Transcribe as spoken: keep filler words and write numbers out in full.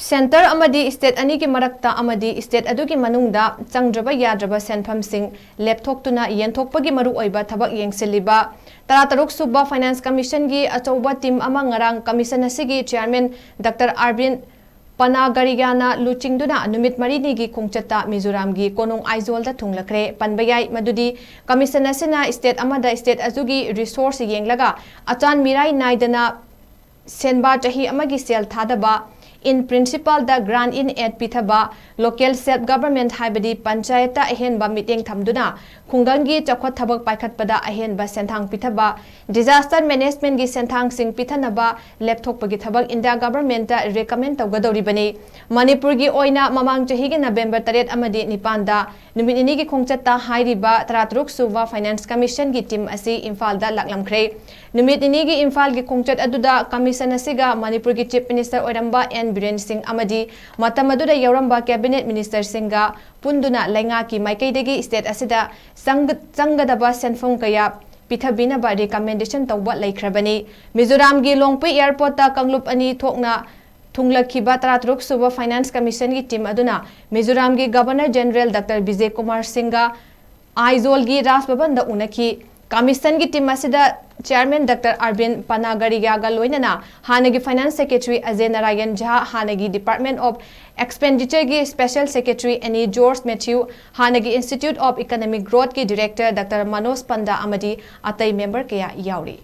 Centre ꯑꯃꯗꯤ state ꯑꯅꯤꯒꯤ ꯃꯔꯛꯇ ꯑꯃꯗꯤ state ꯑꯗꯨꯒꯤ ꯃꯅꯨꯡꯗ ꯆꯪꯗ꯭ꯔꯕ ꯌꯥꯗ꯭ꯔꯕ ꯁꯦꯟꯐꯝꯁꯤꯡ ꯂꯦꯞꯊꯣꯛꯇꯨꯅ ꯌꯦꯟꯊꯣꯛꯄꯒꯤ ꯃꯔꯨꯑꯣꯏꯕ ꯊꯕꯛ ꯌꯦꯡꯁꯤꯜꯂꯤꯕ ꯇꯔꯥꯇꯔꯨꯛ ꯁꯨꯕ Finance Commission ꯒꯤ ꯑꯆꯧꯕ team ꯑꯃ ꯉꯔꯥꯡ commission ꯑꯁꯤꯒꯤ chairman Doctor Arvind ꯄꯅꯥꯒꯔꯤꯌꯥꯅ ꯂꯨꯆꯤꯡꯗꯨꯅ ꯅꯨꯃꯤꯠ ꯃꯔꯤꯅꯤꯒꯤ ꯈꯣꯡꯆꯠꯇ ꯃꯤꯖꯣꯔꯥꯝꯒꯤ ꯀꯣꯅꯨꯡ ꯑꯥꯏꯖꯣꯜꯗ ꯊꯨꯡꯂꯈ꯭ꯔꯦ꯫ ꯄꯟꯕ ꯌꯥꯏ ꯃꯗꯨꯗꯤ commission ꯑꯁꯤꯅ state ꯑꯃꯗ state ꯑꯗꯨꯒꯤ resource ꯌꯦꯡꯂꯒ ꯑꯆꯥꯟ ꯃꯤꯔꯥꯏ ꯅꯥꯏꯗꯅ ꯁꯦꯟꯕꯥ ꯆꯍꯤ ꯑꯃꯒꯤ ꯁꯦꯜ ꯊꯥꯗꯕ, in principle the grant in aid ꯄꯤꯊꯕ, local self government ꯍꯥꯏꯕꯗꯤ ꯄꯟꯆꯥꯌꯠꯇ ꯑꯍꯦꯟꯕ ꯃꯤꯠꯌꯦꯡ ꯊꯝꯗꯨꯅ ꯈꯨꯡꯒꯪꯒꯤ ꯆꯥꯎꯈꯠ ꯊꯕꯛ ꯄꯥꯏꯈꯠꯄꯗ ꯑꯍꯦꯟꯕ ꯁꯦꯟꯊꯥꯡ ꯄꯤꯊꯕ, disaster management ꯀꯤ ꯁꯦꯟꯊꯥꯡꯁꯤꯡ ꯄꯤꯊꯅꯕ ꯂꯦꯞꯊꯣꯛꯄꯒꯤ ꯊꯕꯛ India government ꯇ recommend ꯇꯧꯒꯗꯧꯔꯤꯕꯅꯤ꯫ ꯃꯅꯤꯄꯨꯔꯒꯤ ꯑꯣꯏꯅ ꯃꯃꯥꯡ ꯆꯍꯤꯒꯤ November ꯇꯔꯦꯠ ꯑꯃꯗꯤ ꯅꯤꯄꯥꯟꯗ ꯅꯨꯃꯤꯠ ꯅꯤꯅꯤꯒꯤ ꯈꯣꯡꯆꯠꯇ ꯍꯥꯏꯔꯤꯕ ꯇꯔꯥꯇꯔꯨꯛ ꯁꯨꯕ Finance Commission ꯒꯤ team ꯑꯁꯤ ꯏꯝꯐꯥꯜꯗ ꯂꯥꯛꯂꯝꯈ꯭ꯔꯦ꯫ ꯅꯨꯃꯤꯠ ꯅꯤꯅꯤꯒꯤ ꯏꯝꯐꯥꯜꯒꯤ ꯈꯣꯡꯆꯠ ꯑꯗꯨꯗ commission ꯑꯁꯤꯒ ꯃꯅꯤꯄꯨꯔꯒꯤ Chief Minister ꯑꯣꯏꯔꯝꯕ N ꯕꯤꯔꯦꯟ ꯁꯤꯡ ꯑꯃꯗꯤ ꯃꯇꯝ ꯑꯗꯨꯗ ꯌꯥꯎꯔꯝꯕ cabinet minister ꯁꯤꯡꯒ ꯄꯨꯟꯗꯨꯅ ꯂꯩꯉꯥꯛꯀꯤ ꯃꯥꯏꯀꯩꯗꯒꯤ state ꯑꯁꯤꯗ ꯆꯪꯒ-, ꯆꯪꯒꯗꯕ ꯁꯦꯟꯐꯝ ꯀꯌꯥ ꯄꯤꯊꯕꯤꯅꯕ recommendation ꯇꯧꯕ ꯂꯩꯈ꯭ꯔꯕꯅꯤ꯫ ꯃꯤꯖꯣꯔꯥꯝꯒꯤ ꯂꯣꯡꯄꯨꯏ airport ꯇ ꯀꯥꯡꯂꯨꯞ ꯑꯅꯤ ꯊꯣꯛꯅ ꯊꯨꯡꯂꯈꯤꯕ ꯇꯔꯥꯇꯔꯨꯛ ꯁꯨꯕ Finance Commission ꯒꯤ team ꯑꯗꯨꯅ ꯃꯤꯖꯣꯔꯥꯝꯒꯤ Governor General Doctor Bijay Kumar ꯁꯤꯡꯒ ꯑꯥꯏꯖꯣꯜꯒꯤ ꯔꯥꯖ ꯚꯕꯟꯗ ꯎꯅꯈꯤ꯫ Commission ꯒꯤ team ꯑꯁꯤꯗ chairman Doctor Arvind ꯄꯅꯥꯒꯔꯤꯌꯥꯒ ꯂꯣꯏꯅꯅ ꯍꯥꯟꯅꯒꯤ Finance Secretary ꯑꯖꯦ ꯅꯥꯔꯥꯌꯟ ꯖꯥ, ꯍꯥꯟꯅꯒꯤ Department of Expenditure ꯒꯤ Special Secretary ꯑꯦꯅꯤ ꯖꯣꯔꯖ ꯃꯦꯊ꯭ꯌꯨ, ꯍꯥꯟꯅꯒꯤ Institute of Economic Growth ꯀꯤ Director Doctor ꯃꯅꯣꯖ ꯄꯟꯗꯥ ꯑꯃꯗꯤ ꯑꯇꯩ member ꯀꯌꯥ ꯌꯥꯎꯔꯤ꯫